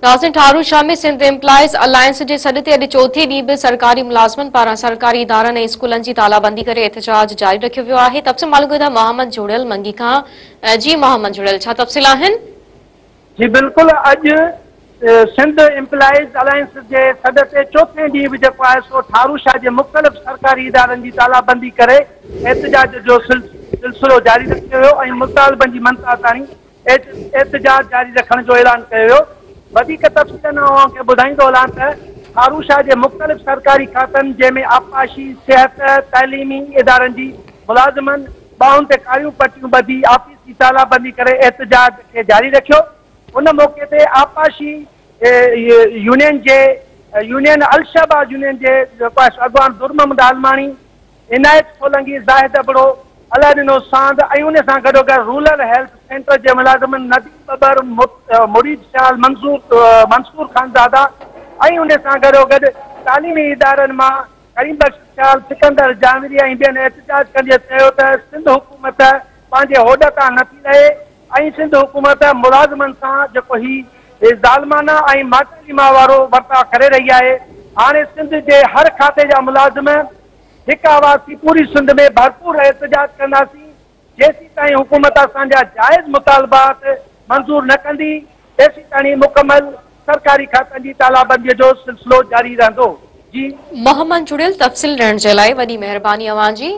ناظرين Tharo Shah ۾ Sindh employees alliance جي سڏ تي اڄ چوٿين ڏينهن به سرڪاري ملازمن پاران سرڪاري ادارن ۽ اسڪولن جي تالابندي ڪري احتجاج جاري رکيو ويو آهي. تفصيل معلوم ڪيون ٿا محمد جوڙيل منگي کان. جي محمد جوڙيل ڇا تفصيل آهن؟ جي بلڪل اڄ سنڌ ايمپلائيز الائنس جي سڏ تي چوٿين ڏينهن به جيڪو آهي سو ٺارو شاهه جي مختلف سرڪاري ادارن جي تالابندي ڪري احتجاج جو سلسلو جاري رکيو ويو ۽ مطالبن جي مڃتا تاڻي احتجاج جاري رکڻ جو اعلان ڪيو ويو. وڌيڪ تفصيلن اوهان کي ٻڌائيندو هلان ته ٺارو شاهه جي مختلف سرڪاري کاتن جنهن ۾ آبپاشي، صحت، تعليمي ادارن جي ملازمن ٻانهن تي ڪاريون پٽيون ٻڌي آفيس جي تالا بندي ڪري احتجاج کي جاري رکيو. ان موقعي تي آبپاشي يونين جي يونين الشهباز يونين جي اڳواڻ در محمد عالماڻي، عنايت سولنگي، زاهد ابڙو، الله ڏنو ساند ۽ ان سان گڏوگڏ رورل هيلٿ سينٽر جي ملازمن نديم ٻٻر، مريد سيال، منصور خانزاده ۽ ان سان گڏوگڏ تعليمي ادارن مان ڪريم بخش سيال، سڪندر جانوري ۽ ٻين احتجاج ڪندي چيو ته سنڌ حڪومت پنهنجي هوڏ تان نٿي لهي ۽ سنڌ حڪومت ملازمن سان جيڪو هي ظالمانه ۽ ماٽيلي ماء وارو ورتاء ڪري رهي آهي، هاڻي سنڌ جي هر کاتي جا ملازم هڪ آواز ٿي پوري سنڌ ۾ ڀرپور احتجاج ڪنداسين، جيسيتائين حڪومت اسان جا جائز مطالبات منظور نه ڪندي تيسيتاڻي مڪمل سرڪاري کاتن جي تالابندي جو سلسلو جاري رهندو. جي. محمد جڙيل تفصيل ڏيڻ جي لاء وڏي مهرباني اوهان جي.